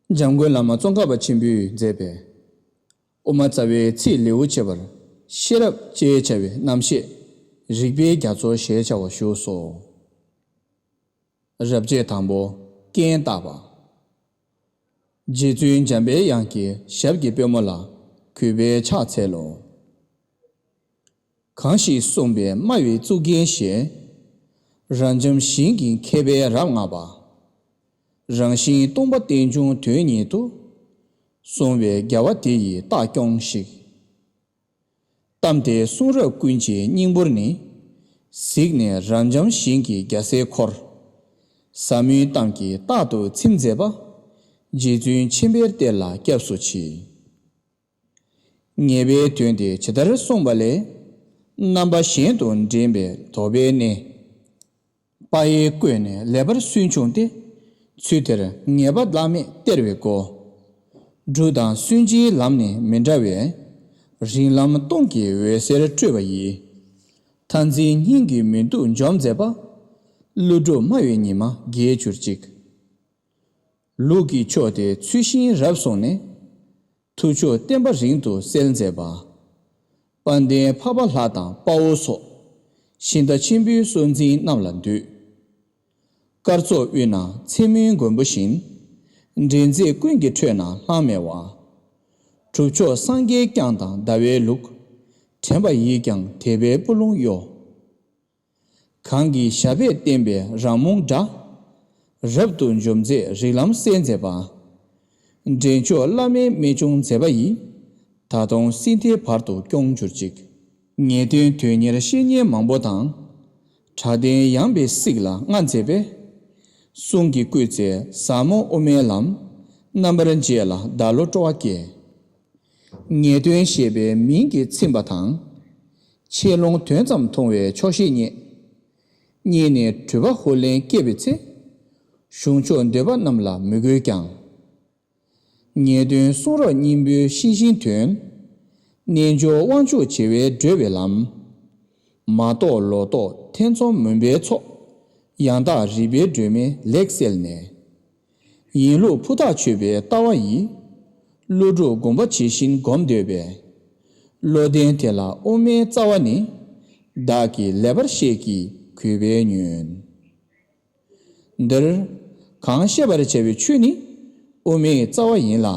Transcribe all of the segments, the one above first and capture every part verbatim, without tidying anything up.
འཇམ་མགོན་བླ་མ་ཙོང་ཁ་པ་ཆེན་པོས་མཛད་པའི་དབུ་མ་རྩ་བའི་ཚིག་ལེའུ་ཆེ་བར་ཤེས་རབ་ཅེས་བྱ་བའི་རྣམ་བཤད་རིགས་པའི་རྒྱ་མཚོ་ཞེས་བྱ་བ་བཞུགས་སོ། རབ་བྱེད་དང་པོ། རྐྱེན་བརྟག་པ། རྗེ་བཙུན་འཇམ་པའི་དབྱངས་ཀྱི་ཞབས་ཀྱི་པུས་མོ་ལ་གུས་པས་ཕྱག་འཚལ་ལོ། གང་ཞིག་གསུངས་པའི་སྨྲ་བའི་གཙུག་རྒྱན་ཞེས། རབ་འབྱམས་ཞིང་གི་མཁས་པས་རབ་བསྔགས་པ། རང་བཞིན་སྟོང་པ་རྟེན་འབྱུང་དོན་ཉིད་དུ། གསུངས་པའི་རྒྱལ་བ་དེ་ཡི་རྟགས་སྐྱོངས་ཤིག། གཏམ་དེ་གསུང་རབ་ཀུན་གྱི་སྙིང་པོར་ནི། གཟིགས་ནས་རབ་འབྱམས་ཞིང་གི་རྒྱལ་སྲས་འཁོར། ཟབ་མོའི་གཏམ་གྱིས་རྟག་ཏུ་ཚིམ་མཛད་པ། རྗེ་བཙུན་མཁྱེན་པའི་གཏེར་ལ་སྐྱབས་སུ་མཆི། ངེས་པའི་དོན་དེ་ཇི་ལྟར་གསུངས་པ་ལས། རྣམ་པ་གཞན་དུ་འདྲེན་པའི་དོགས་པའི་གནས། པ་ཡིས་བཀོད་ནས་ལེགས་པར་སུན་ཕྱུང་སྟེ། ཚུལ་དེར་ངེས་པ་བླ་མེད་སྟེར་བའི་སྒོ། སྒྲུབ་དང་སུན་འབྱིན་ལམ་ནི་མི་འདྲ་བས། རིང་ལམ་སྟོང་གི་འོད་ཟེར་སྤྲོས་པ་ཡིས། མཐར་འཛིན་སྙིང་གི་མི་སྡུག་འཇོམས་མཛད་པ། ཀླུ་སྒྲུབ་སྨྲ་བའི་ཉི་མ་རྒྱས་གྱུར་ཅིག། ལུགས་ཀྱི་ཕྱོགས་དེ་ཚུལ་བཞིན་རབ་གསུངས་ནས། ཐུགས་མཆོག་བརྟན་པ་རིང་དུ་གསལ་མཛད་པ། དཔལ་ལྡན་འཕགས་པ་ལྷ་དང་དཔའ་བོ་སོགས། ཤིང་རྟ་ཆེན་པོའི་སྲོལ་འཛིན་རྣམས་ལ་འདུད། སྐར་ཚོགས་དབུས་ན་མཚན་མོའི་མགོན་པོ་བཞིན། འདྲེན་མཛད་ཀུན་གྱི་ཁྲོད་ན་ལྷང་མེ་བ། གྲུབ་མཆོག་སངས་རྒྱས་བསྐྱངས་དང་ཟླ་བའི་ལུགས། དྲན་པ་ཡིས་ཀྱང་དད་པའི་སྤུ་ལོང་གཡོ། གང་གིས་ཞབས་པད་བརྟན་པའི་རང་རྨོངས་དགྲ། རབ་ཏུ་འཇོམས་མཛད་རིགས་ལམ་གསལ་མཛད་པ། འདྲེན་མཆོག་བླ་མའི་རྨད་བྱུང་མཛད་པ་ཡིས། ད་དུང་སྲིད་མཐའི་བར་དུ་སྐྱོང་གྱུར་ཅིག། ངེས་དོན་དོན་གཉེར་བཤེས་གཉེན་མང་པོ་དང་། གྲགས་ལྡན་ཡངས་པའི་གསེང་ལ་མངའ་མཛད་པའི། གསུང་གི་བཀོད་ཚེ་ཟབ་མོ་དབུ་མའི་ལམ། རྣམ་པར་འབྱེད་ལ་བདག་བློ་སྤྲོ་བ་སྐྱེ། ངེས་དོན་ཤེས་པའི་མིང་གིས་ཚིམ་པ་དང་། ཆེ་ལོང་དོན་ཙམ་མཐོང་བའི་ཆོག་ཤེས་རྙེད། རྙེད་ནས་གྲུབ་པ་ཧུར་ལེན་སྐྱེས་པའི་ཚེ། གཞུང་ཕྱོགས་འདོད་པ་རྣམས་ལ་མི་གུས་ཀྱང་། ངེས་དོན་གསུང་རབ་སྙིང་པོའི་ཤེས་བཞིན་དོན། རྣལ་འབྱོར་དབང་ཕྱུག་བྱེ་བས་བགྲོད་པའི་ལམ། མ་རྟོགས་ལོག་རྟོག་ཐེ་ཚོམ་མུན་པའི་ཚོགས། ཡང་དག་རིག་པའི་སྒྲོན་མེ་ལེགས་བསལ་ནས། ཡིན་ལུགས་ཕུ་ཐག་ཆོད་པའི་ལྟ་བ་ཡིས། ཀླུ་སྒྲུབ་དགོངས་པ་ཇི་བཞིན་སྒོམ་འདོད་པའི། བློ་ལྡན་དེ་ལ་དབུ་མའི་རྩ་བ་ནི། བདག་གིས་ལེགས་པར་བཤད་ཀྱིས་གུས་པས་ཉོན། འདིར་གང་བཤད་པར་བྱ་བའི་ཆོས་ནི་དབུ་མའི་རྩ་བ་ཡིན་ལ།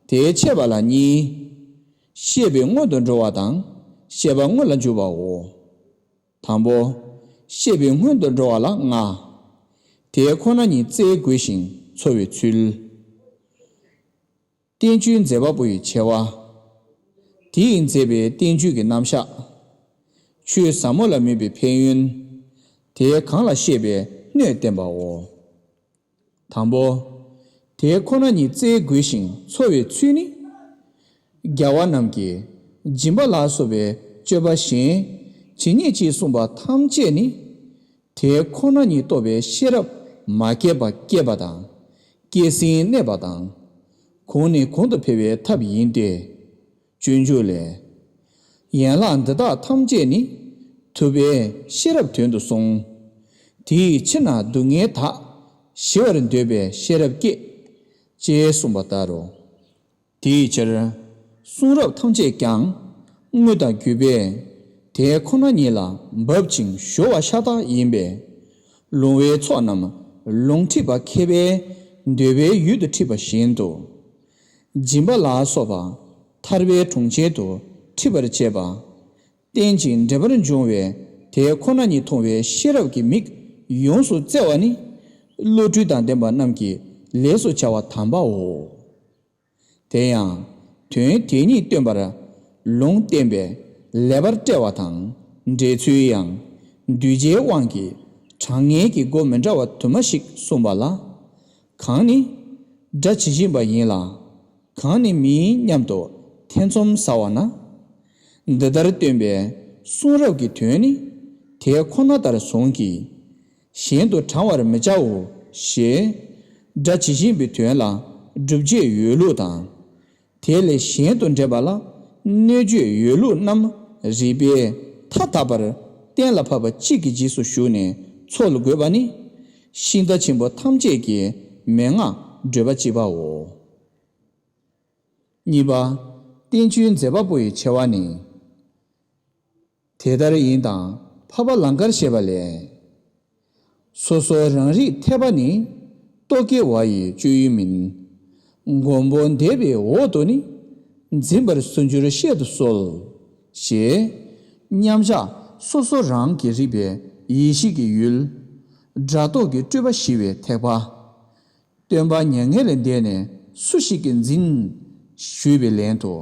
དེའི་འཆད་པ་ལ་གཉིས། བཤད་པའི་སྔོན་དུ་འགྲོ་བ་དང་བཤད་པ་སྔོན་ལ་འཇུག་པའོ། དང་པོ། བཤད་པའི་སྔོན་དུ་འགྲོ་བ་ལ་ལྔ། དེ་ཁོ་ན་ཉིད་བཙལ་དགོས་ཤིང་འཚོལ་བའི་ཚུལ། བསྟན་བཅོས་མཛད་པ་པོ་ཡི་ཆེ་བ། དེ་ཡིས་མཛད་པའི་བསྟན་བཅོས་ཀྱི་རྣམ་གཞག། ཆོས་ཟབ་མོ་ལ་དམིགས་པའི་ཕན་ཡོན། དེ་གང་ལ་བཤད་པའི་སྣོད་བསྟན་པའོ། དང་པོ། དེ་ཁོ་ན་ཉིད་བཙལ་དགོས་ཤིང་འཚོལ་བའི་ཚུལ་ནི། རྒྱལ་བ་རྣམས་ཀྱིས་སྦྱིན་པ་ལ་སོགས་པའི་སྤྱོད་པ་གཞན་ཇི་སྙེད་ཅིག་གསུངས་པ་ཐམས་ཅད་ནི། དེ་ཁོ་ན་ཉིད་རྟོགས་པའི་ཤེས་རབ་མ་སྐྱེས་པ་སྐྱེས་པ་དང་། སྐྱེས་ཟིན་གནས་པ་དང་། གོང་ནས་གོང་དུ་འཕེལ་བའི་ཐབས་ཡིན་ཏེ། སྤྱོད་འཇུག་ལས། ཡན་ལག་འདི་དག་ཐམས་ཅད་ནི། ཐུབ་པས་ཤེས་རབ་དོན་དུ་གསུངས། དེ་ཡི་ཕྱིར་ན་སྡུག་བསྔལ་དག་ཞི་བར་འདོད་པའི་ཤེས་རབ་བསྐྱེད། ཅེས་གསུངས་པ་ལྟར་རོ། དེའི་ཕྱིར། གསུང་རབ་ཐམས་ཅད་ཀྱང་དངོས་དང་བརྒྱུད་པས་དེ་ཁོ་ན་ཉིད་ལ་འབབ་ཅིང་གཞོལ་བ་ཤ་སྟག་ཡིན་པས། ལུང་བའི་ཚོགས་རྣམས་ལུང་ཁྲིད་པ་མཁས་པས་འདོད་པའི་ཡུལ་དུ་ཁྲིད་པ་བཞིན་དུ། སྦྱིན་པ་ལ་སོགས་པ་ཐར་པའི་གྲོང་ཁྱེར་དུ་ཁྲིད་པར་བྱེད་པ། རྟེན་ཅིང་འབྲེལ་པར་འབྱུང་བའི་དེ་ཁོ་ན་ཉིད་མཐོང་བའི་ཤེས་རབ་ཀྱི་མིག་ཡོངས་སུ་བཙལ་བ་ནི། བློ་གྲོས་དང་ལྡན་པ་རྣམས་ཀྱི་ལས་སུ་བྱ་བ་དམ་པའོ། དེ་ཡང་དོན་དེ་ཉིད་སྟོན་པར་ལུང་བསྟན་པས་ལེགས་པར་བཀྲལ་བ་དང་འགྲེལ་ཚུལ་ཡང་གདུལ་བྱའི་དབང་གིས་དྲང་ངེས་ཀྱི་སྒོ་མི་འདྲ་བ་དུ་མ་ཞིག་གསུངས་པ་ལ། གང་ནི་སྒྲ་ཇི་བཞིན་པ་ཡིན་ལ། གང་ནི་མིན་སྙམ་དུ་ཐེ་ཚོམ་ཟ་བ་ན། འདི་ལྟར་སྟོན་པའི་གསུང་རབ་ཀྱི་དོན་ནི་དེ་ཁོ་ན་ལྟར་བཟུང་གིས། གཞན་དུ་དྲང་བར་མི་བྱའོ་ཞེས། སྒྲ་ཇི་བཞིན་པའི་དོན་ལ་སྒྲུབ་བྱེད་ཡོད་ལུགས་དང་། དེ་ལས་གཞན་དུ་འདྲེན་པ་ལ་གནོད་བྱེད་ཡོད་ལུགས་རྣམས་རིགས་པས་ཐ་དད་པར་གཏན་ལ་ཕབ་པ་གཅིག་གི་རྗེས་སུ་ཞུགས་ནས་འཚོལ་དགོས་པ་ནི། ཤིང་རྟ་ཆེན་པོ་ཐམས་ཅད་ཀྱི་མན་ངག་ བགྲོད་པ་གཅིག་པའོ། གཉིས་པ། བསྟན་བཅོས་མཛད་པ་པོ་ཡི་ཆེ་བ་ནི། དེ་ལྟར་ཡིན་དང་འཕགས་པ་ལང་ཀར་བཤད་པ་ལས། སོ་སོ་རང་རིག་འཐད་པ་ནི། རྟོག་གེ་བ་ཡི་སྤྱོད་ཡུལ་མིན། མགོན་པོ་འདས་པའི་འོག་ཏུ་ནི། འཛིན་པར་སུ་འགྱུར་བཤད་དུ་གསོལ། ཞེས། མཉམ་གཞག་སོ་སོ་རང་གིས་རིག་པའི་ཡེ་ཤེས་ཀྱི་ཡུལ། སྒྲ་རྟོག་གི་སྤྲོས་པ་ཞི་བའི་ཐེག་པ། སྟོན་པ་མྱ་ངན་ལས་འདས་ནས་སུ་ཞིག་གིས་འཛིན། ཞུས་པའི་ལན་དུ།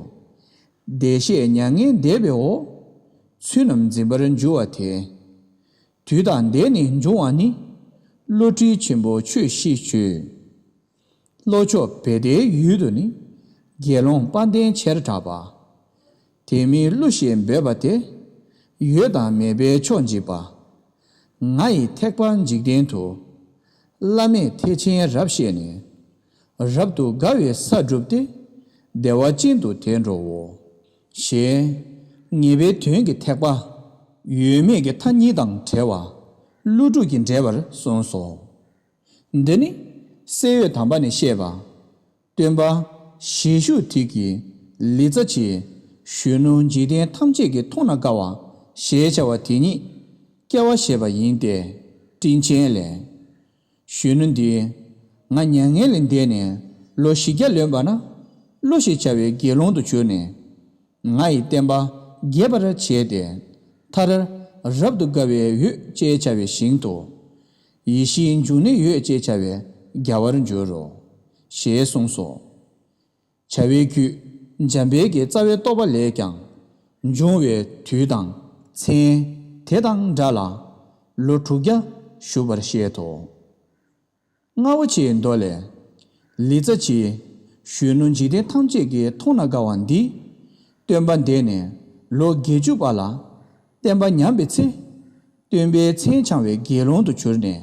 བདེ་གཤེགས་མྱ་ངན་འདས་པའི་འོག་ཚུལ་རྣམས་འཛིན་པར་འགྱུར་བ་དེ། དུས་དང་ལྡན་ནས་འབྱུང་བ་ནི། བློ་གྲོས་ཆེན་པོ་ཆོས་ཤེས་ཆོས། བློ་མཆོག་བེ་ཏའི་ཡུལ་དུ་ནི། དགེ་སློང་དཔལ་ལྡན་ཆེར་གྲགས་པ། དེ་མིན་གླུ་ཞེས་འབོད་པ་དེ། ཡོད་དང་མེད་པའི་ཕྱོགས་འཇིག་པ། ང་ཡི་ཐེག་པ་འཇིག་རྟེན་དུ། བླ་མེད་ཐེག་ཆེན་རབ་བཤད་ནས། རབ་ཏུ་དགའ་བའི་ས་བསྒྲུབས་ཏེ། བདེ་བ་ཅན་དུ་དེ་འགྲོའོ། ཞེས། ངེས་པའི་དོན་གྱི་ཐེག་པ། ཡོད་མེད་ཀྱི་མཐའ་གཉིས་དང་བྲལ་བ། ཀླུ་སྒྲུབ་ཀྱིས་འགྲེལ་པར་གསུངས་སོ། འདི་ནི་གསེར་འོད་དམ་པ་ནས་བཤད་པ། སྟོན་པ་ཞལ་བཞུགས་དུས་ཀྱི་ལི་ཙ་བྱི་གཞོན་ནུ་འཇིག་རྟེན་ཐམས་ཅད་ཀྱིས་མཐོང་ན་དགའ་བ་ཞེས་བྱ་བ་དེ་ཉིད་སྐྱེ་བ་བཞེས་པ་ཡིན་ཏེ། སྤྲིན་ཆེན་ལས། གཞོན་ནུ་འདིས་ང་མྱ་ངན་ལས་འདས་ནས་ལོ་བཞི་བརྒྱ་ལོན་པ་ན། བློ་ཞེས་བྱ་བའི་དགེ་སློང་དུ་གྱུར་ནས། ང་ཡི་བསྟན་པ་རྒྱས་པར་བྱས་ཏེ། མཐར་རབ་ཏུ་དགའ་བའི་འོད་ཅེས་བྱ་བའི་ཞིང་དུ། ཡེ་ཤེས་འབྱུང་གནས་འོད་ཅེས་བྱ་བའི་རྒྱལ་བར་འགྱུར་རོ། ཞེས་གསུངས་སོ། བྱ་བའི་རྒྱུད་འཇམ་དཔལ་གྱི་རྩ་བའི་རྟོགས་པ་ལས་ཀྱང་། འབྱུང་བའི་དུས་དང་མཚན་དེ་དང་འདྲ་ལ། ལོ་དྲུག་བརྒྱ་བཞུགས་པར་བཤད་དོ། རྔ་བོ་ཆེའི་མདོ་ལས། ལི་ཙ་བྱི། གཞོན་ནུ་འཇིག་རྟེན་ཐམས་ཅད་ཀྱིས་མཐོང་ན་དགའ་བ་འདི། སྟོན་པ་འདས་ནས་ལོ་བརྒྱད་ཅུ་པ་ལ། བསྟན་པ་ཉམས་པའི་ཚེ། སྟོན་པའི་མཚན་འཆང་བའི་དགེ་སློང་དུ་གྱུར་ནས།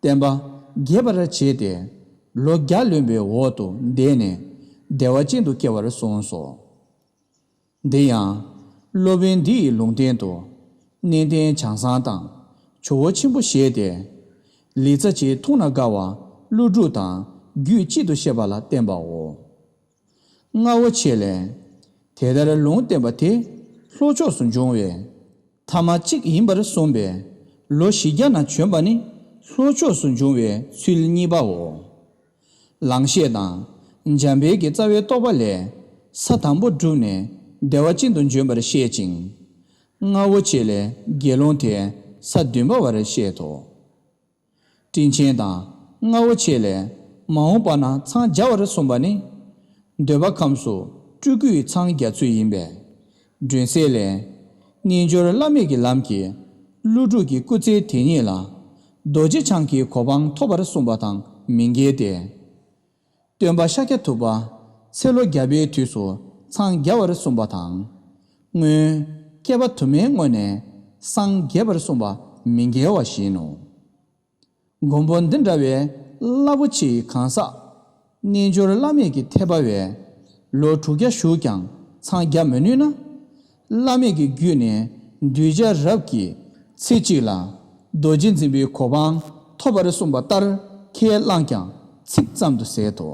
བསྟན་པ་རྒྱས་པར་བྱས་ཏེ། ལོ་བརྒྱ་ལོན་པའི་འོག་ཏུ་འདས་ནས། བདེ་བ་ཅན་དུ་སྐྱེ་བར་གསུངས་སོ། འདི་ཡང་། སློབ་དཔོན་འདི་ཡི་ལུང་བསྟན་དུ། གནས་བརྟན་བྱང་བཟང་དང་། ཇོ་བོ་ཆེན་པོ་ཞེས་ཏེ། ལི་ཙ་བྱིའི་མཐོང་ན་དགའ་བ་ཀླུ་སྒྲུབ་དང་རྒྱུད་གཅིག་ཏུ་བཤད་པ་ལ་བརྟེན་པའོ། རྔ་བོ་ཆེ་ལས། དེ་ལྟར་ལུང་བསྟན་པ་དེ་ལྷོ་ཕྱོགས་སུ་འབྱུང་བའི་ཐ་མ་གཅིག་ཡིན་པར་གསུངས་པས། ལོ་བཞི་བརྒྱ་ན་བྱོན་པ་ནི་ལྷོ་ཕྱོགས་སུ་འབྱུང་བའི་ཚུལ་གཉིས་པའོ། ལང་གཤེགས་དང་འཇམ་དཔལ་གྱི་རྩ་བའི་རྟོགས་པ་ལས། ས་དང་པོ་བསྒྲུབས་ནས་བདེ་བ་ཅན་དུ་འབྱོན་པར་བཤད་ཅིང་། རྔ་བོ་ཆེ་ལས་དགེ་སློང་དེ་ས་བདུན་པ་བར་བཤད་དོ། སྤྲིན་ཆེན་དང་རྔ་བོ་ཆེ་ལས་མ་འོངས་པ་ན་འཚང་རྒྱ་བར་གསུངས་པ་ནི། འདོད་པ་ཁམས་སུ་སྤྲུལ་སྐུས་འཚང་རྒྱ་ཚུལ་ཡིན་པས། སྒྲོན་གསལ་ལས། རྣལ་འབྱོར་བླ་མེད་ཀྱི་ལམ་གྱི་ཀླུ་སྒྲུབ་ཀྱི་སྐུ་ཚེ་དེ་ཉིད་ལ། རྡོ་རྗེ་འཆང་གི་གོ་འཕང་ཐོབ་པར་གསུངས་པ་དང་མི་འགལ་ཏེ། སྟོན་པ་ཤཱཀྱ་ཐུབ་པ་ཚེ་ལོ་བརྒྱ་པའི་དུས་སུ་འཚང་རྒྱ་བར་གསུངས་པ་དང་། སྔོན་བསྐལ་པ་དུ་མའི་སྔོན་ནས་སངས་རྒྱས་པར་གསུངས་པ་མི་འགལ་བ་བཞིན་ནོ། མགོན་པོ་འདི་འདྲ་བའི་རླབས་པོ་ཆེའི་གང་ཟག་རྣལ་འབྱོར་བླ་མེད་ཀྱི་ཐེག་པ་བས་ལོ་དྲུག་བརྒྱ་བཞུགས་ཀྱང་འཚང་རྒྱ་མི་ནུས་ན། བླ་མེད་ཀྱི་རྒྱུད་ནས་གདུལ་བྱ་རབ་ཀྱིས་ཚེ་གཅིག་ལ་རྡོ་རྗེ་འཛིན་པའི་གོ་འཕང་ཐོབ་པར་གསུངས་པ་ལྟར་ཁས་བླངས་ཀྱང་ཚིག་ཙམ་དུ་ཟད་དོ།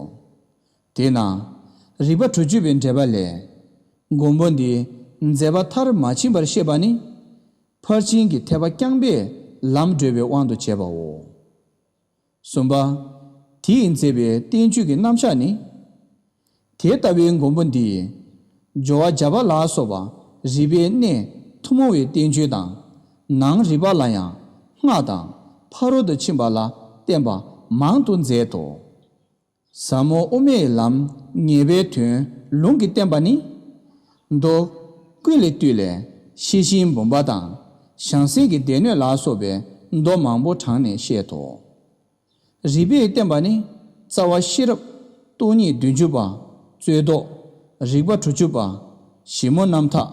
དེས་ན་རིགས་པ་དྲུག་ཅུ་པའི་འགྲེལ་པ་ལས། མགོན་པོ་འདིས་མཛད་པ་མཐར་མ་ཕྱིན་པར་བཤད་པ་ནི། ཕར་ཕྱིན་གྱི་ཐེག་པ་རྐྱང་པས་ལམ་བགྲོད་པའི་དབང་དུ་བྱས་པའོ། གསུམ་པ། དེ་ཡིས་མཛད་པའི་བསྟན་བཅོས་ཀྱི་རྣམ་གཞག་ནི། དེ་ལྟ་བུའི་མགོན་པོ་འདིས། སྦྱོར་བ་བརྒྱ་པ་ལ་སོགས་པ་རིགས་པའི་གནས་ཐུན་མོང་བའི་བསྟན་བཅོས་དང་། ནང་རིག་པ་ལ་ཡང་སྔགས་དང་ཕ་རོལ་ཏུ་ཕྱིན་པ་ལ་བརྟེན་པ་མང་དུ་མཛད་དོ། ཟབ་མོ་དབུ་མའི་ལམ་ངེས་པའི་དོན་ལུང་གིས་བསྟན་པ་ནི། མདོ་ཀུན་ལས་བཏུས་ལས་ཤེར་ཕྱིན་འབུམ་པ་དང་བྱང་སེམས་ཀྱི་སྡེ་སྣོད་ལ་སོགས་པའི་མདོ་མང་པོ་དྲངས་ནས་བཤད་དོ། རིགས་པས་བསྟན་པ་ནི་རྩ་བ་ཤེས་རབ་སྟོང་ཉིད་བདུན་ཅུ་པ། རྩོད་ཟློག་རིགས་པ་དྲུག་ཅུ་པ། ཞིབ་མོ་རྣམ་འཐག་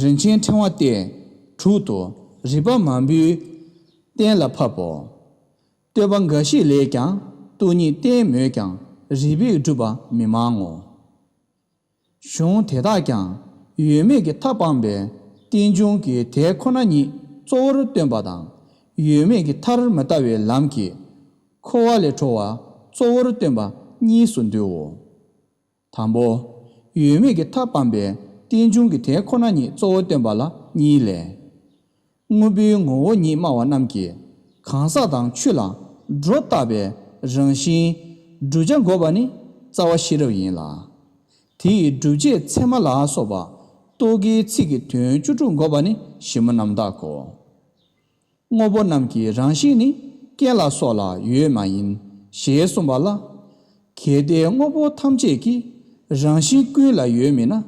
རིན་ཆེན་ཕྲེང་བ་སྟེ་དྲུག་ཏུ་རིགས་པ་མང་པོའི་གཏན་ལ་ཕབ་བོ། བསྟོད་པ་འགའ་ཞིག་ལས་ཀྱང་སྟོང་ཉིད་བསྟན་མོད་ཀྱང་རིགས་པས་སྒྲུབ་པ་མི་མང་ངོ་། གཞུང་དེ་དག་ཀྱང་ཡོད་མེད་ཀྱི་མཐའ་སྤངས་པའི་རྟེན་འབྱུང་གི་དེ་ཁོ་ན་ཉིད་གཙོ་བོར་སྟོན་པ་དང་ཡོད་མེད་ཀྱི་མཐར་མི་ལྟ་བའི་ལམ་གྱི་འཁོར་བ་ལས་གྲོལ་བ་གཙོ་བོར་སྟོན་པ་ གཉིས་སུ་འདུའོ། དང་པོ། ཡོད་མེད་ཀྱི་མཐའ་སྤངས་པའི་རྟེན་འབྱུང་གི་དེ་ཁོ་ན་ཉིད་གཙོ་བོ་སྟོན་པ་ལ་གཉིས་ལས། དངོས་པོའི་ངོ་བོ་ཉིད་སྨྲ་བ་རྣམས་ཀྱིས་གང་ཟག་དང་ཆོས་ལ་སྒྲོ་བཏགས་པའི་རང་བཞིན་བསྒྲུབ་བྱ་འགོག་པ་ནི་རྩ་བ་ཤེས་རབ་ཡིན་ལ། དེ་ཡི་སྒྲུབ་བྱེད་ཚད་མ་ལ་སོགས་པ་རྟོག་གེའི་ཚིག་གི་དོན་བཅུ་དྲུག་འགོག་པ་ནི་ཞིབ་མོ་རྣམ་དག་གོ། དངོས་པོ་རྣམས་ཀྱི་རང་བཞིན་ནི་རྐྱེན་ལ་སོགས་ལ་ཡོད་མ་ཡིན་ཞེས་གསུངས་པ་ལ། གལ་ཏེ་དངོས་པོ་ཐམས་ཅད་ཀྱི་རང་བཞིན་ཀུན་ལ་ཡོད་མིན་ན།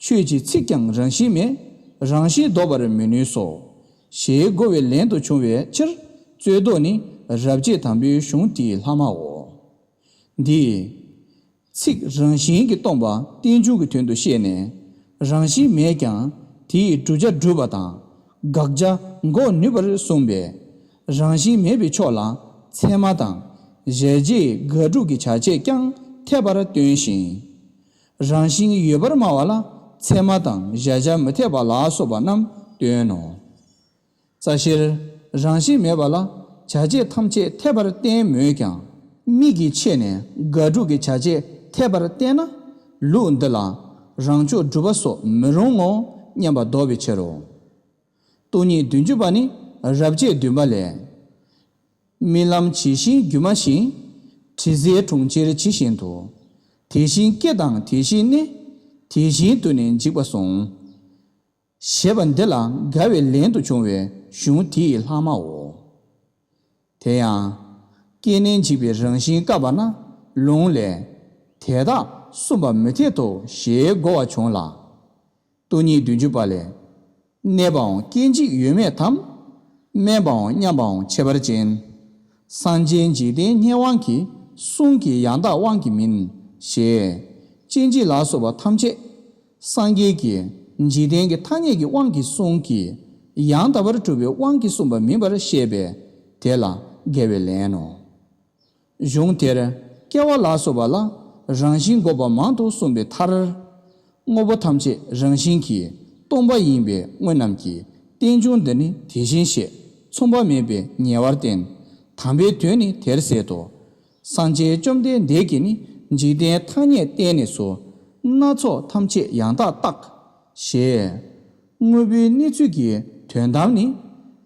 ཆོས་ཀྱི་ཚིག་ཀྱང་རང་བཞིན་མེད། རང་བཞིན་ལྡོག་པར་མི་ནུས་སོ། ཞེས་རྒོལ་བའི་ལན་དུ་བྱུང་བའི་ཕྱིར། རྩོད་ཟློག་ནི་རབ་བྱེད་དང་པོའི་གཞུང་དེའི་ལྷག་མའོ། འདིས། ཚིག་རང་བཞིན་གྱིས་སྟོང་པ་རྟེན་འབྱུང་གི་དོན་དུ་བཤད་ནས། རང་བཞིན་མེད་ཀྱང་དེའི་བསྒྲུབ་བྱ་སྒྲུབ་པ་དང་དགག་བྱ་འགོག་ནུས་པར་གསུངས་པས། རང་བཞིན་མེད་པའི་ཕྱོགས་ལ་ཚད་མ་དང་གཞལ་བྱའི་དགག་སྒྲུབ་ཀྱི་བྱ་བྱེད་ཀྱང་འཐད་པར་སྟོན་ཞིང་། རང་བཞིན་ཡོད་པར་སྨྲ་བ་ལ་ཚད་མ་དང་གཞལ་བྱ་མི་འཐད་པ་ལ་སོགས་པ་རྣམས་སྟོན་ནོ། རྩ་ཤེར། རང་བཞིན་མེད་པ་ལ་བྱ་བྱེད་ཐམས་ཅད་འཐད་པར་བསྟན་མོད་ཀྱང་། མིག་གི་ཆེད་ནས་དགག་སྒྲུབ་ཀྱི་བྱ་བྱེད་འཐད་པར་བསྟན་ན། ལུགས་འདི་ལ་རང་ཕྱོགས་སྒྲུབ་པ་སོགས་མི་རུང་ངོ་སྙམ་པ་ལྡོག་པའི་ཕྱིར་རོ། སྟོང་ཉིད་བདུན་ཅུ་པ་ནི་རབ་བྱེད་བདུན་པ་ལས། རྨི་ལམ་ཇི་བཞིན་སྒྱུ་མ་བཞིན། དྲི་ཟའི་གྲོང་ཁྱེར་ཇི་བཞིན་དུ། དེ་བཞིན་སྐྱེ་དང་དེ་བཞིན་གནས། དེ་བཞིན་དུ་ནི་འཇིག་པ་གསུངས། ཞེས་པ་འདི་ལ་དགའ་བའི་ལན་དུ་བྱུང་བའི་གཞུང་དེའི་ལྷག་མའོ། དེ་ཡང་། སྐྱེས་ནས་འཇིག་པའི་རང་བཞིན་བཀག་པ་ན་ལུང་ལས། དེ་དག་གསུམ་པ་མི་འཐད་དོ་ཞེས་རྒོལ་བ་བྱུང་ལ། སྟོང་ཉིད་བདུན་ཅུ་པ་ལས། གནས་པའང་སྐྱེ་འཇིག་ཡོད་མེད་དམ། དམན་པའང་མཉམ་པའང་ཁྱད་པར་ཅན། སངས་རྒྱས་འཇིག་རྟེན་ཉེ་དབང་གི། གསུང་གི་ཡང་དག་དབང་གིས་མིན། ཞེས། སྐྱེ་འཇིག་ལ་སོགས་པ་ཐམས་ཅད། སངས་རྒྱས་ཀྱིས་འཇིག་རྟེན་གྱི་ཐ་སྙད་ཀྱི་དབང་གིས་གསུང་གི། ཡང་དག་པར་གྲུབ་པའི་དབང་གིས་གསུངས་པ་མིན་པར་བཤད་པས། དེ་ལ་འགལ་བའི་ལན་ནོ། གཞུང་དེར་སྐྱེ་བ་ལ་སོགས་པ་ལ་རང་བཞིན་འགོག་པ་མང་དུ་གསུངས་པའི་མཐར། དངོས་པོ་ཐམས་ཅད་རང་བཞིན་གྱིས་སྟོང་པ་ཡིན་པས་དངོས་རྣམས་ཀྱི་རྟེན་འབྱུང་འདི་ནི་དེ་བཞིན་གཤེགས་མཚུངས་པ་མེད་པའི་ཉེ་བར་བསྟན། དམ་པའི་དོན་ནི་དེར་ཟད་དོ། སངས་རྒྱས་བཅོམ་ལྡན་འདས་ཀྱིས་ནི་འཇིག་རྟེན་ཐ་སྙད་བསྟན་ནས་སུ། སྣ་ཚོགས་ཐམས་ཅད་ཡང་དག་བརྟག། ཞེས། དངོས་པོའི་གནས་ཚུལ་གྱི་དོན་དམ་ནི།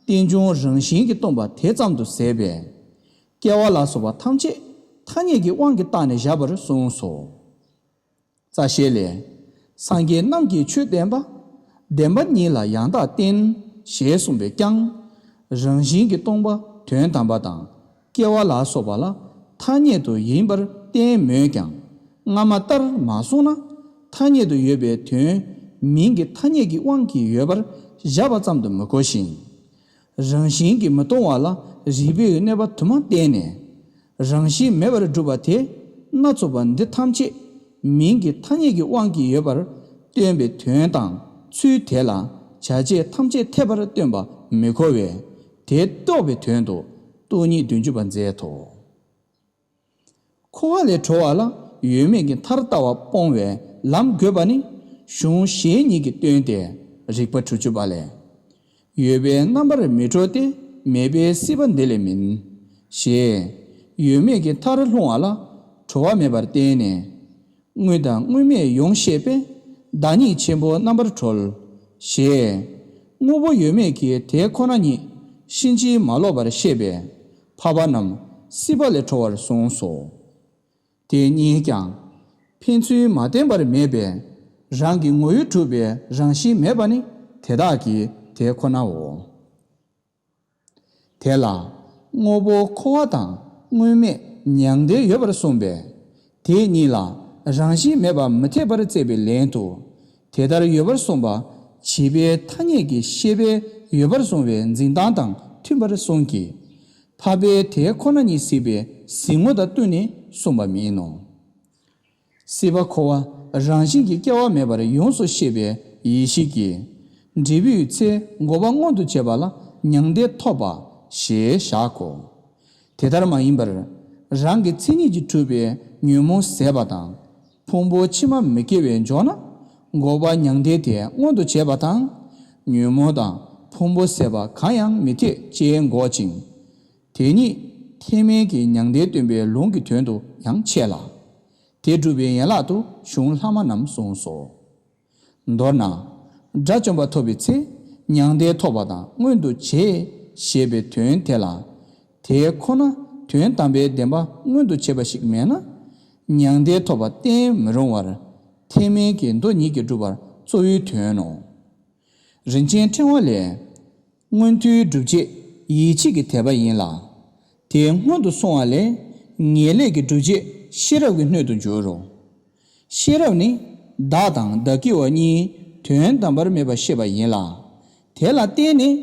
རྟེན་འབྱུང་རང་བཞིན་གྱིས་སྟོང་པ་དེ་ཙམ་དུ་ཟད་པས། སྐྱེ་བ་ལ་སོགས་པ་ཐམས་ཅད་ཐ་སྙད་ཀྱི་དབང་གིས་བཏགས་ནས་བཞག་པར་གསུངས་སོ། རྩ་ཤེ་ལས། སངས་རྒྱས་རྣམས་ཀྱིས་ཆོས་བསྟན་པ། བདེན་པ་གཉིས་ལ་ཡང་དག་བསྟན། ཞེས་གསུངས་པས་ཀྱང་། རང་བཞིན་གྱིས་སྟོང་པ་དོན་དམ་པ་དང་སྐྱེ་བ་ལ་སོགས་པ་ལ་ཐ་སྙད་དུ་ཡིན་པར་བསྟན་མོད་ཀྱང་། སྔ་མ་ལྟར་མ་གསུངས་ན། ཐ་སྙད་དུ་ཡོད་པའི་དོན་མིང་གི་ཐ་སྙད་ཀྱི་དབང་གིས་ཡོད་པར་བཞག་པ་ཙམ་དུ་མི་གོ་ཞིང་། རང་བཞིན་གྱིས་མི་སྟོང་བ་ལ་རིགས་པས་གནོད་པ་དུ་མ་བསྟན་ནས། རང་བཞིན་མེད་པར་སྒྲུབ་པ་དེ་སྣ་ཚོགས་པ་འདི་ཐམས་ཅད་མིང་གི་ཐ་སྙད་ཀྱི་དབང་གིས་ཡོད་པར་སྟོན་པའི་དོན་དང་ཚུལ་དེ་ལ་བྱ་བྱེད་ཐམས་ཅད་འཐད་པར་སྟོན་པ་མི་གོ་བས། དེ་རྟོགས་པའི་དོན་དུ་སྟོང་ཉིད་བདུན་ཅུ་པ་མཛད་དོ། འཁོར་བ་ལས་གྲོལ་བ་ལ་ཡོད་མེད་ཀྱི་མཐར་ལྟ་བ་སྤོང་བའི་ལམ་དགོས་པ་ནི་གཞུང་གཞན་གཉིས་ཀྱིས་སྟོན་ཏེ། རིགས་པ་དྲུག་ཅུ་པ་ལས། ཡོད་པའི་རྣམ་པར་མི་གྲོལ་ཏེ་མེད་པའི་སྲིད་པ་འདི་ལས་མིན། ཞེས་ཡོད་མེད་ཀྱི་མཐར་ལྷུང་བ་ལ་གྲོལ་བ་མེད་པར་བསྟན་ནས། དངོས་དང་དངོས་མེད་ཡོངས་ཤེས་པས་བདག་ཉིད་ཆེན་པོ་རྣམ་པར་གྲོལ། ཞེས་དངོས་པོ་ཡོད་མེད་ཀྱི་དེ་ཁོ་ན་ཉིད་ཕྱིན་ཅི་མ་ལོག་པར་ཤེས་པས་འཕགས་པ་རྣམས་སྲིད་པ་ལས་གྲོལ་བར་གསུངས་སོ། དེ་གཉིས་ཀྱང་ཕན་ཚུན་མ་བརྟེན་པར་མེད་པས་རང་གི་ངོ་བོས་གྲུབ་པའི་རང་བཞིན་མེད་པ་ནི་དེ་དག་གི་དེ་ཁོ་ནའོ། དེ་ལ་དངོས་པོ་འཁོར་བ་དང་དངོས་མེད་མྱང་འདས་ཡོད་པར་གསུངས་པས། དེ་གཉིས་ལ་རང་བཞིན་མེད་པ་མི་འཐད་པར་བརྩད་པའི་ལན་དུ། དེ་ལྟར་ཡོད་པར་གསུངས་པ་བྱིས་པའི་ཐ་སྙད་ཀྱི་ཤེས་པས་ཡོད་པར་གསུངས་པའི་འཛིན་སྟངས་དང་མཐུན་པར་གསུངས་ཀྱི། འཕགས་པའི་དེ་ཁོ་ན་ཉིད་སྲིད་པའི་གཟིགས་ངོ་དང་བསྟུན་ནས་གསུངས་པ་མིན་ནོ། སྲིད་པ་འཁོར་བ་རང་བཞིན་གྱིས་སྐྱེ་བ་མེད་པར་ཡོངས་སུ་ཤེས་པའི་ཡེ་ཤེས་ཀྱིས། འབྲས་བུའི་ཚེ་འགོག་པ་མངོན་དུ་བྱེད་པ་ལ་མྱང་འདས་ཐོབ་པ་ཞེས་བཞག་གོ། དེ་ལྟར་མ་ཡིན་པར་རང་གི་མཚན་ཉིད་ཀྱིས་གྲུབ་པའི་ཉོན་མོངས་ཟད་པ་དང་། ཕུང་པོ་ཕྱི་མ་མི་སྐྱེ་བའི་འཇོག་ན། འགོག་པ་མྱང་འདས་དེ་མངོན་དུ་བྱེད་པ་དང་། ཉོན་མོངས་དང་ཕུང་པོ་ཟད་པ་གང་ཡང་མི་འཐད་ཅེས་འགོག་ཅིང་། དེ་ཉིད་ ཐེག་དམན་གྱི་མྱང་འདས་སྟོན་པའི་ལུང་གི་དོན་དུ་ཡང་འཆད་ལ། དེ་སྒྲུབ་པའི་ཡན་ལག་ཏུ་གཞུང་ལྷག་མ་རྣམས་གསུངས་སོ། མདོར་ན། དགྲ་བཅོམ་པ་ཐོབ་པའི་ཚེ་མྱང་འདས་ཐོབ་པ་དང་མངོན་དུ་བྱེད་ཞེས་པའི་དོན་དེ་ལ། དེ་ཁོ་ན་དོན་དམ་པའི་བདེན་པ་མངོན་དུ་བྱེད་པ་ཞིག་མེད་ན། མྱང་འདས་ཐོབ་པ་གཏན་མི་རུང་བར་ཐེག་དམན་གྱི་མདོ་ཉིད་ཀྱིས་སྒྲུབ་པར་གཙོ་བོའི་དོན་ནོ། རིན་ཆེན་ཕྲེང་བ་ལས། མངོན་མཐོའི་སྒྲུབ་བྱེད་ཡིད་ཆེས་ཀྱི་དད་པ་ཡིན་ལ། དེ་སྔོན་དུ་སོང་བ་ལས་ངེས་ལེགས་ཀྱི་སྒྲུབ་བྱེད་ཤེས་རབ་ཀྱི་སྣོད་དུ་འགྱུར་རོ། ཤེས་རབ་ནི་བདག་དང་བདག་གི་བ་གཉིས་དོན་དམ་པར་མེད་པར་ཤེས་པ་ཡིན་ལ། དེ་ལ་བརྟེན་ནས་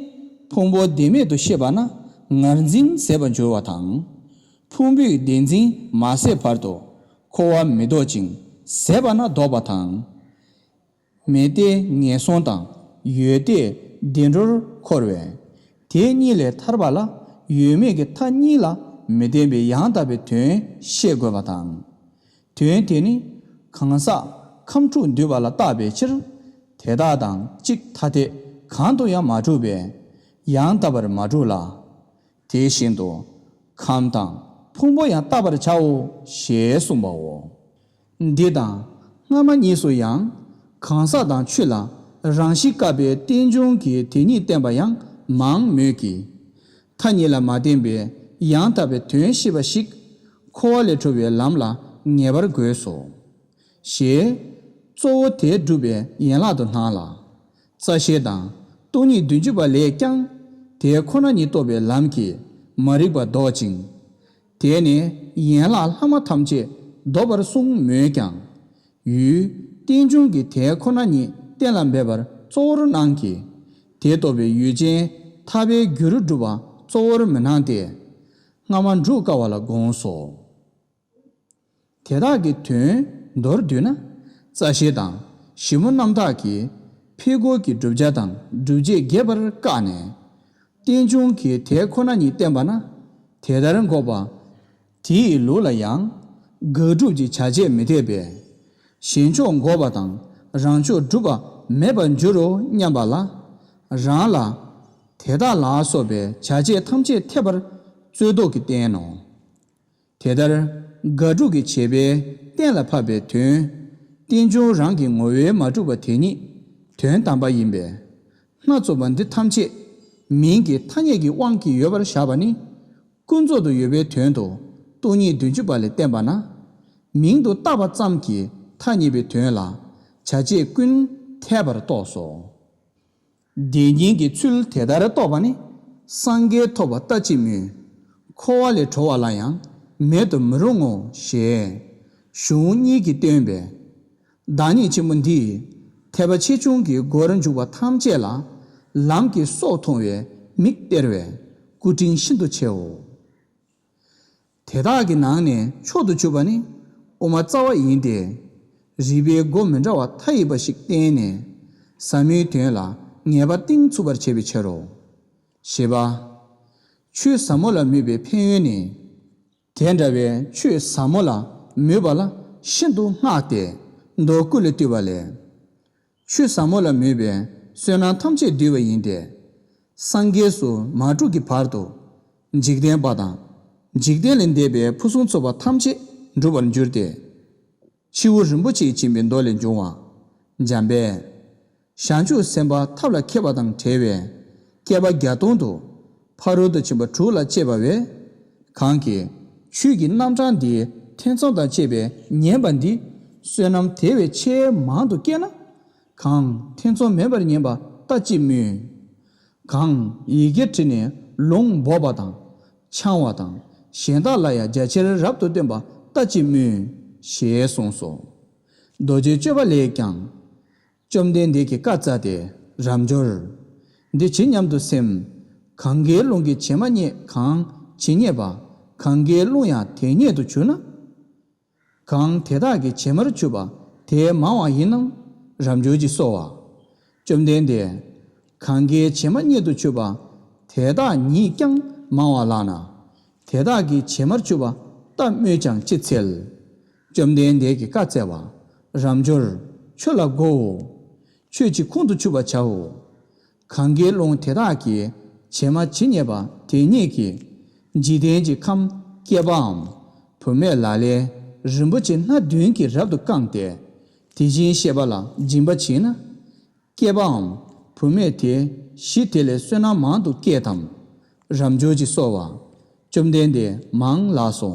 ཕུང་པོ་བདེན་མེད་དུ་ཤེས་པ་ན་ངར་འཛིན་ཟད་པར་འགྱུར་བ་དང་། ཕུང་པོའི་བདེན་འཛིན་མ་ཟད་བར་དུ་འཁོར་བ་མི་ལྡོག་ཅིང་ཟད་པ་ན་ལྡོག་པ་དང་། མེད་དེ་ངན་སོང་དང་ཡོད་དེ་བདེ་འགྲོར་འཁོར་བས། དེ་གཉིས་ལས་ཐར་བ་ལ་ཡོད་མེད་ཀྱི་མཐའ་གཉིས་ལ་མི་ལྡན་པའི་ཡང་དག་པའི་དོན་ཤེས་དགོས་པ་དང་། དོན་དེ་ནི་གང་ཟག་ཁམས་དྲུག་འདུས་པ་ལ་བརྟག་པའི་ཕྱིར། དེ་དག་དང་གཅིག་ཐ་དད་གང་དུ་ཡང་མ་གྲུབ་པས་ཡང་དག་པར་མ་གྲུབ་ལ། དེ་བཞིན་དུ་ཁམས་དང་ཕུང་པོ་ཡང་བརྟག་པར་བྱའོ་ཞེས་གསུངས་པའོ། འདི་དང་སྔ་མ་གཉིས་སུ་ཡང་གང་ཟག་དང་ཆོས་ལ་རང་བཞིན་བཀག་པའི་རྟེན་འབྱུང་གི་དེ་ཉིད་བསྟན་པ་ཡང་མང་མོད་ཀྱི། མཐའ་གཉིས་ལ་མ་བརྟེན་པའི་ཡང་དག་པའི་དོན་ཤེས་པ་ཞིག་འཁོར་བ་ལས་གྲོལ་བའི་ལམ་ལ་ངེས་པར་དགོས་སོ། ཞེས་གཙོ་བོ་དེ་སྒྲུབ་པའི་ཡན་ལག་ཏུ་སྣང་ལ། རྩ་ཤེ་དང་སྟོང་ཉིད་བདུན་ཅུ་པ་ལས་ཀྱང་དེ་ཁོ་ན་ཉིད་རྟོགས་པའི་ལམ་གྱིས་མ་རིག་པ་ལྡོག་ཅིང་། དེ་ནས་ཡན་ལག་ལྷག་མ་ཐམས་ཅད་ལྡོག་པར་གསུངས་མོད་ཀྱང་། ཡུལ་རྟེན་འབྱུང་གི་དེ་ཁོ་ན་ཉིད་གཏན་ལ་འབེབས་པར་གཙོ་བོར་སྣང་གི། དེ་རྟོགས་པའི་ཡུལ་ཅན་ཐར་པའི་རྒྱུར་སྒྲུབ་པ་གཙོ་བོར་མི་སྣང་སྟེ། སྔ་མ་འགྲུབ་དཀའ་བ་ལ་དགོངས་སོ། དེ་དག་གི་དོན་མདོར་བསྡུས་ན། རྩ་ཤེ་དང་ཞིབ་མོ་རྣམ་དག་གིས་འཕེལ་འགྱུར་གྱི་བསྒྲུབ་བྱ་དང་སྒྲུབ་བྱེད་རྒྱས་པར་བཀག་ནས། རྟེན་འབྱུང་གི་དེ་ཁོ་ན་ཉིད་བསྟན་པ་ན། དེ་ལྟར་འགོག་པ། དེའི་ལུགས་ལ་ཡང་དགག་སྒྲུབ་ཀྱི་བྱ་བྱེད་མི་འཐད་པས། གཞན་ཕྱོགས་འགོག་པ་དང་རང་ཕྱོགས་སྒྲུབ་པ་མེད་པར་འགྱུར་རོ་སྙམ་པ་ལ། རང་ལ་དེ་དག་ལ་སོགས་པའི་བྱ་བྱེད་ཐམས་ཅད་འཐད་པར་རྩོད་ཟློག་གིས་བསྟན་ནོ། དེ་ལྟར་དགག་སྒྲུབ་ཀྱི་བྱེད་པས་གཏན་ལ་ཕབ་པའི་དོན། རྟེན་འབྱུང་རང་གི་ངོ་བོས་མ་གྲུབ་པ་དེ་ཉིད་དོན་དམ་པ་ཡིན་པས། སྣ་ཚོགས་པ་འདི་ཐམས་ཅད་མིང་གི་ཐ་སྙད་ཀྱི་དབང་གིས་ཡོད་པར་བཞག་པ་ནི། ཀུན་རྫོབ་ཏུ་ཡོད་པའི་དོན་དུ་སྟོང་ཉིད་བདུན་ཅུ་པ་ལས་བསྟན་པ་ན། མིང་དུ་བཏགས་པ་ཙམ་གྱིས་ཐ་སྙད་པའི་དོན་ལ་བྱ་བྱེད་ཀུན་འཐད་པར་རྟོགས་སོ། དེ་ཉིད་ཀྱི་ཚུལ་དེ་ལྟར་རྟོགས་པ་ནི་སངས་རྒྱས་ཐོབ་པ་ལྟ་ཅི་སྨོས། འཁོར་བ་ལས་གྲོལ་བ་ལ་ཡང་མེད་དུ་མི་རུང་ངོ་ཞེས་གཞུང་གཉིས་ཀྱིས་སྟོན་པས། བདག་ཉིད་ཆེན་པོ་འདིས་ཐེག་པ་ཆེ་ཆུང་གི་སྒོར་འཇུག་པ་ཐམས་ཅད་ལ་ལམ་གྱི་སྲོག་མཐོང་བའི་མིག་སྟེར་བས་སྐུ་དྲིན་ཤིན་ཏུ་ཆེའོ། དེ་དག་གི་ནང་ནས་མཆོག་ཏུ་གྱུར་པ་ནི་དབུ་མ་རྩ་བ་ཡིན་ཏེ། རིགས་པའི་སྒོ་མི་འདྲ་བ་མཐའ་ཡས་པ་ཞིག་བསྟན་ནས་ཟབ་མོའི་དོན་ལ་ངེས་པ་གཏིང་ཚུགས་པར་བྱེད་པའི་ཕྱིར་རོ། བཞི་པ། ཆོས་ཟབ་མོ་ལ་མོས་པའི་ཕན་ཡོན་ནི། དེ་འདྲ་བའི་ཆོས་ཟབ་མོ་ལ་མོས་པ་ལ་ཤིན་ཏུ་བསྔགས་ཏེ་མདོ་ཀུན་ལས་བཏུས་པ་ལས། ཆོས་ཟབ་མོ་ལ་མོས་པའི་བསོད་ནམས་ཐམས་ཅད་བསྡུས་པ་ཡིན་ཏེ། སངས་རྒྱས་སུ་མ་གྲུབ་ཀྱི་བར་དུ་འཇིག་རྟེན་པ་དང་འཇིག་རྟེན་ལས་འདས་པའི་ཕུན་སུམ་ཚོགས་པ་ཐམས་ཅད་འགྲུབ་པར་འགྱུར་ཏེ། སྤྱི་བོ་རིན་པོ་ཆེས་བྱིན་པའི་མདོ་ལས་འབྱུང་བ། འཇམ་དཔལ། བྱང་ཆུབ་སེམས་དཔའ་ཐབས་ལ་མཁས་པ་དང་བྲལ་བའི་བསྐལ་པ་བརྒྱ་སྟོང་དུ་ཕ་རོལ་ཏུ་ཕྱིན་པ་དྲུག་ལ་སྤྱད་པ་བས། གང་གིས་ཆོས་ཀྱི་རྣམ་གྲངས་འདིའི་ཐེ་ཚོམ་དང་བཅས་པའི་ཉན་པ་འདི་བསོད་ནམས་དེ་བས་ཆེས་མང་དུ་བསྐྱེད་ན། གང་ཐེ་ཚོམ་མེད་པར་ཉན་པ་ལྟ་ཅི་སྨོས། གང་ཡི་གེར་བྲིས་ནས་ལུང་འབོགས་པ་དང་འཆང་བ་དང་གཞན་དག་ལ་ཡང་རྒྱ་ཆེར་རབ་ཏུ་སྟོན་པ་ལྟ་ཅི་སྨོས། ཞེས་གསུངས་སོ། རྡོ་རྗེ་གཅོད་པ་ལས་ཀྱང་། བཅོམ་ལྡན་འདས་ཀྱིས་བཀའ་སྩལ་ཏེ། རབ་འབྱོར། འདི་ཇི་སྙམ་དུ་སེམས། གང་གཱའི་ཀླུང་གི་བྱེ་མ་སྙེད་གང་ཇི་སྙེད་པ། གང་གཱའི་ཀླུང་ཡང་དེ་སྙེད་དུ་གྱུར་ན། གང་དེ་དག་གི་བྱེ་མར་གྱུར་པ་དེ་མང་བ་ཡིན་ནམ། རབ་འབྱོར་གྱིས་གསོལ་བ། བཅོམ་ལྡན་འདས། གང་གཱའི་བྱེ་མ་སྙེད་དུ་གྱུར་པ་དེ་དག་ཉིད་ཀྱང་མང་བ་ལགས་ན། དེ་དག་གི་བྱེ་མར་གྱུར་པ་ལྟ་སྨོས་ཀྱང་ཅི་འཚལ། བཅོམ་ལྡན་འདས་ཀྱིས་བཀའ་སྩལ་པ། རབ་འབྱོར། ཁྱོད་ལ་བསྒོའོ། ཁྱོད་ཀྱིས་ཁོང་དུ་ཆུད་པར་བྱའོ། གང་གཱའི་ཀླུང་དེ་དག་གི་བྱེ་མ་ཇི་སྙེད་པ་དེ་སྙེད་ཀྱི་ འཇིག་རྟེན་གྱི་ཁམས་སྐྱེས་པའམ་བུད་མེད་ལ་ལས་རིན་པོ་ཆེ་སྣ་བདུན་གྱིས་རབ་ཏུ་བཀང་སྟེ། དེ་བཞིན་གཤེགས་པ་ལ་སྦྱིན་པ་བྱས་ན། སྐྱེས་པའམ་བུད་མེད་དེ་གཞི་དེ་ལས་བསོད་ནམས་མང་དུ་སྐྱེས་དམ། རབ་འབྱོར་གྱིས་གསོལ་བ། བཅོམ་ལྡན་འདས་མང་ལགས་སོ།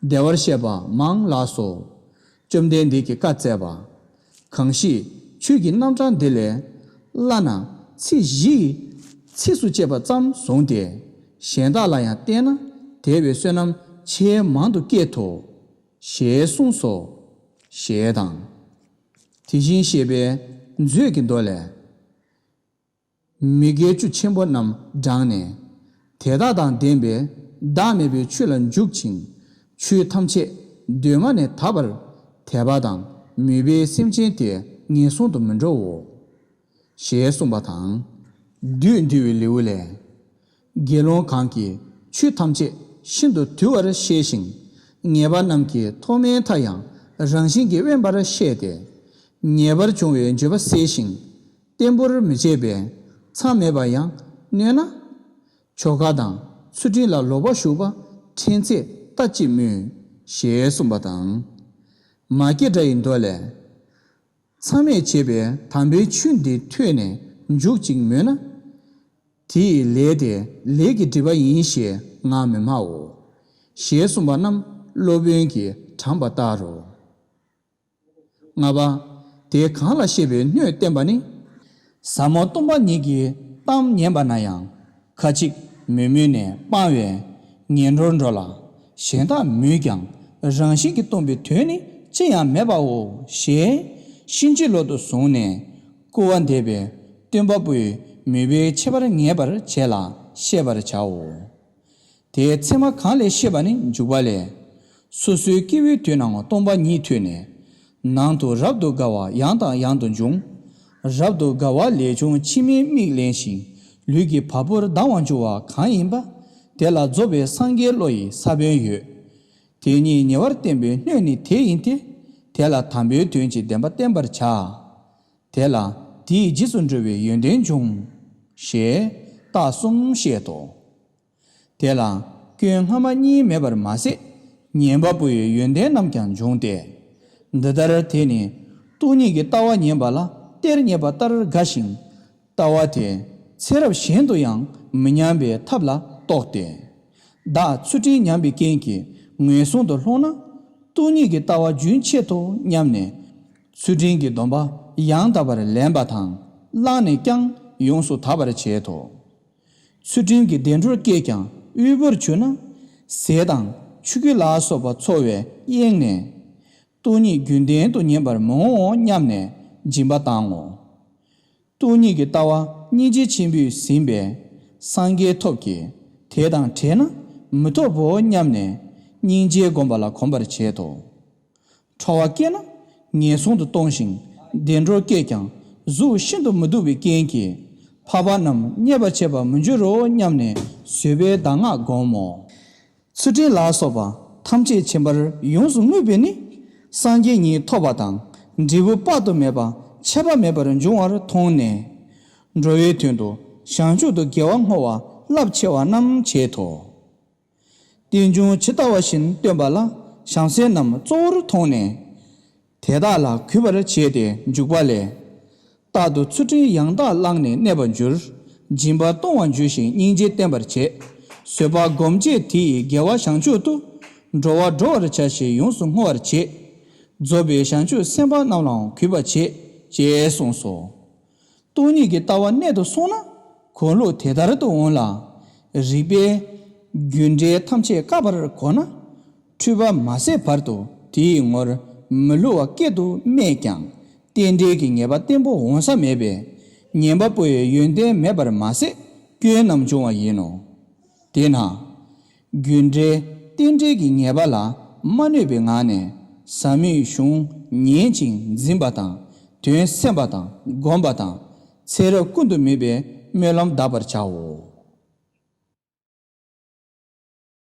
བདེ་བར་གཤེགས་པ་མང་ལགས་སོ། བཅོམ་ལྡན་འདས་ཀྱིས་བཀའ་སྩལ་པ། གང་ཞིག་ཆོས་ཀྱི་རྣམ་གྲངས་འདི་ལས། བླ་ན་ཚིག་བཞི་ཡིས་ཚིགས་སུ་བཅད་པ་ཙམ་བཟུང་སྟེ། གཞན་དག་ལ་ཡང་བསྟན་ན་དེ་བས་བསོད་ནམས་ཆེས་མང་དུ་སྐྱེད་དོ། ཞེས་གསུངས་སོ། ཞེས་དང་། དེ་བཞིན་གཤེགས་པའི་མཛོད་ཀྱི་མདོ་ལས། མི་དགེ་བཅུ་ཆེན་པོ་རྣམས་བགྲངས་ནས། དེ་དག་དང་ལྡན་པའི་བདག་མེད་པའི་ཆོས་ལ་འཇུག་ཅིང་། ཆོས་ཐམས་ཅད་གདོད་མ་ནས་དག་པར་དད་པ་དང་མོས་པའི་སེམས་ཅན་དེ་ངན་སོང་དུ་མི་འགྲོའོ། ཞེས་གསུངས་པ་དང་། བདུད་འདུལ་བའི་ལེའུ་ལས། དགེ་སློང་གང་གིས་ཆོས་ཐམས་ཅད་ཤིན་ཏུ་དུལ་བར་ཤེས་ཤིང་། ཉེས་པ་རྣམས་ཀྱི་མཐོ་དམན་མཐའ་ཡང་རང་བཞིན་གྱིས་དབེན་པར་ཤེས་ཏེ། ཉེས་པར་འབྱུང་བའི་འགྱོད་པ་སེལ་ཞིང་། བརྟན་པོར་མི་བྱེད་པས་མཚམས་མེད་པར་ཡང་གནོད་ན། ཆོ་ག་དང་ཚུལ་ཁྲིམས་ལ་ལོག་པར་ཞུགས་པ་ཕྲན་ཚེགས་ལྟ་ཅི་སྨོས། ཞེས་གསུངས་པ་དང་། མ་སྐྱེས་དགྲ་ཡི་མདོ་ལས། མཚམས་མེད་བྱེད་པའི་དམ་པའི་ཆོས་འདི་ཐོས་ནས་འཇུག་ཅིང་མོས་ན། དེ་ཡི་ལས་དེ་ལས་ཀྱི་སྒྲིབ་པ་ཡིན་ཞེས་ང་མི་སྨྲའོ། ཞེས་གསུངས་པ་རྣམས་སློབ་དཔོན་གྱིས་དྲངས་པ་ལྟར་རོ། ལྔ་པ། དེ་གང་ལ་བཤད་པའི་སྣོད་བསྟན་པ་ནི། ཟབ་མོ་སྟོང་པ་ཉིད་ཀྱི་གཏམ་ཉན་པ་ན་ཡང་ཁ་ཅིག་མི་མོས་ནས་སྤང་བས་ངན་འགྲོར་འགྲོ་ལ། གཞན་དག་མོས་ཀྱང་རང་བཞིན་གྱིས་སྟོང་པའི་དོན་ནི་ཅི་ཡང་མེད་པའོ། ཞེས་གཤིན་རྗེའི་ལོ་ཏོ་བཟུང་ནས་སྐུར་བ་འདེབས་པས་སྟོན་པ་པོས་མོས་པའི་ཁྱད་པར་ངེས་པར་བྱས་ལ་བཤད་པར་བྱའོ། དེའི་ཚད་མ་གང་ལས་ཤེས་པ་ནི་འཇུག་པ་ལས། སོ་སོའི་སྐྱེ་བོའི་དུས་ནའང་སྟོང་པ་ཉིད་ཐོས་ནས། ནང་དུ་རབ་ཏུ་དགའ་བ་ཡང་དང་ཡང་དུ་འབྱུང་། རབ་ཏུ་དགའ་བ་ལས་བྱུང་མཆི་མའི་མིག་བརླན་ཞིང་ལུས་ཀྱི་བ་སྤུར་ལྡང་བར་འགྱུར་བ་གང་ཡིན་པ། དེ་ལ་རྫོགས་པའི་སངས་རྒྱས་བློ་ཡི་ས་བོན་ཡོད། དེ་ཉིད་ཉེ་བར་བསྟན་པའི་སྣོད་ནི་དེ་ཡིན་ཏེ། དེ་ལ་དམ་པའི་དོན་གྱི་བདེན་པ་བསྟན་པར་བྱ། དེ་ལ་དེའི་རྗེས་སུ་འགྲོ་བའི་ཡོན་ཏན་འབྱུང་། ཞེས་རྟགས་གསུམ་བཤད་དོ། དེ་ལ་སྐྱོན་སྔ་མ་གཉིས་མེད་པར་མ་ཟད་ཉན་པ་པོ་ཡི་ཡོན་ཏན་རྣམས་ཀྱང་འབྱུང་སྟེ། འདི་ལྟར་དེ་ནི་སྟོང་ཉིད་ཀྱི་ལྟ་བ་ཉན་པ་ལ་གཏེར་རྙེད་པ་ལྟར་དགའ་ཞིང་། ལྟ་བ་དེ་ཚེ་རབས་གཞན་དུ་ཡང་མི་ཉམས་པའི་ཐབས་ལ་རྟོགས་ཏེ། བདག་ཚུལ་ཁྲིམས་ཉམས་པའི་རྐྱེན་གྱིས་ངན་སོང་དུ་ལྷུང་ན། སྟོང་ཉིད་ཀྱི་ལྟ་བ་རྒྱུན་ཆད་དོ་སྙམ་ནས། ཚུལ་ཁྲིམས་ཀྱི་སྡོམ་པ་ཡང་དག་པར་ལེན་པ་དང་བླངས་ནས་ཀྱང་ཡོངས་སུ་དག་པར་བྱེད་དོ། ཚུལ་ཁྲིམས་ཀྱི་བདེ་འགྲོར་སྐྱེས་ཀྱང་དབུལ་པོར་གྱུར་ན། ཟས་དང་ཆུ་རྒྱུས་ལ་སོགས་པ་འཚོ་བས་གཡེངས་ནས། སྟོང་ཉིད་རྒྱུན་ལྡན་དུ་ཉན་པར་མི་འོང་སྙམ་ནས་སྦྱིན་པ་བཏང་ངོ་། སྟོང་ཉིད་ཀྱི་ལྟ་བ་སྙིང་རྗེ་ཆེན་པོས་ཟིན་པས་སངས་རྒྱས་ཐོབ་ཀྱི། དེ་དང་བྲལ་ན་མི་ཐོབ་བོ་སྙམ་ནས་སྙིང་རྗེ་བསྒོམ་པ་ལ་གོམས་པར་བྱེད་དོ། ཁྲོ་བ་སྐྱེས་ན་ངན་སོང་དུ་ལྟུང་ཞིང་བདེ་འགྲོར་སྐྱེས་ཀྱང་གཟུགས་ཤིན་ཏུ་མི་སྡུག་པའི་རྐྱེན་གྱིས་འཕགས་པ་རྣམས་མཉེས་པར་བྱེད་པར་མི་འགྱུར་རོ་སྙམ་ནས་བཟོད་པའི་གདམས་ངག་བསྒོམ་མོ། ཚུལ་ཁྲིམས་ལ་སོགས་པ་ཐམས་ཅད་བྱིན་པར་ཡོངས་སུ་བསྔོས་པས་ནི་སངས་རྒྱས་ཉིད་ཐོབ་པ་དང་འབྲས་བུ་དཔག་ཏུ་མེད་པ་ཆད་པ་མེད་པར་འབྱུང་བར་མཐོང་ནས། འགྲོ་བའི་དོན་དུ་བྱང་ཆུབ་ཏུ་དགེ་བ་བསྔོ་བ་རླབས་ཆེ་བ་རྣམས་བྱེད་དོ། རྟེན་འབྱུང་ཇི་ལྟ་བ་བཞིན་སྟོན་པ་ལ་བྱང་སེམས་རྣམས་གཙོ་བོར་མཐོང་ནས། དེ་དག་ལ་གུས་པར་བྱས་ཏེ་འཇུག་པ་ལས། རྟག་ཏུ་ཚུལ་ཁྲིམས་ཡང་དག་བླངས་ནས་གནས་པར་འགྱུར། སྦྱིན་པ་གཏོང་བར་འགྱུར་ཞིང་སྙིང་རྗེ་བསྟེན་པར་བྱེད། བཟོད་པ་སྒོམ་བྱེད་དེ་ཡིས་དགེ་བ་བྱང་ཆུབ་ཏུ། འགྲོ་བ་སྒྲོལ་བར་བྱ་ཞེས་ཡོངས་སུ་བསྔོ་བར་བྱེད། རྫོགས་པའི་བྱང་ཆུབ་སེམས་དཔའ་རྣམས་ལའང་གུས་པར་བྱེད། ཅེས་གསུངས་སོ། སྟོང་ཉིད་ཀྱི་ལྟ་བ་གནད་དུ་སོང་ན་གོ་ལུགས་དེ་ལྟར་དུ་འོང་ལ། རིགས་པས་རྒྱུ་འབྲས་ཐམས་ཅད་བཀག་པར་གོ་ན། འཁྲུལ་པ་མ་ཟད་བར་དུ་དེའི་ངོར་མི་བསླུ་བ་སྐད་དུ་སྨྲས་ཀྱང་རྟེན་འབྲེལ་གྱི་ངེས་པ་བརྟན་པོ་འོང་ས་མེད་པས་ཉན་པ་པོ་ཡི་ཡོན་ཏན་མེད་པར་མ་ཟད་སྐྱོན་རྣམས་འབྱུང་བ་ཡིན་ནོ། དེས་ན། རྒྱུ་འབྲས་རྟེན་འབྲེལ་གྱི་ངེས་པ་ལ་མ་གནོད་པའི་ངང་ནས་ཟབ་མོའི་གཞུང་ཉན་ཅིང་འཛིན་པ་དང་དོན་སེམས་པ་དང་སྒོམ་པ་དང་ཚེ་རབས་ཀུན་ཏུ་མེད་པའི་སྨོན་ལམ་གདབ་པར་བྱའོ།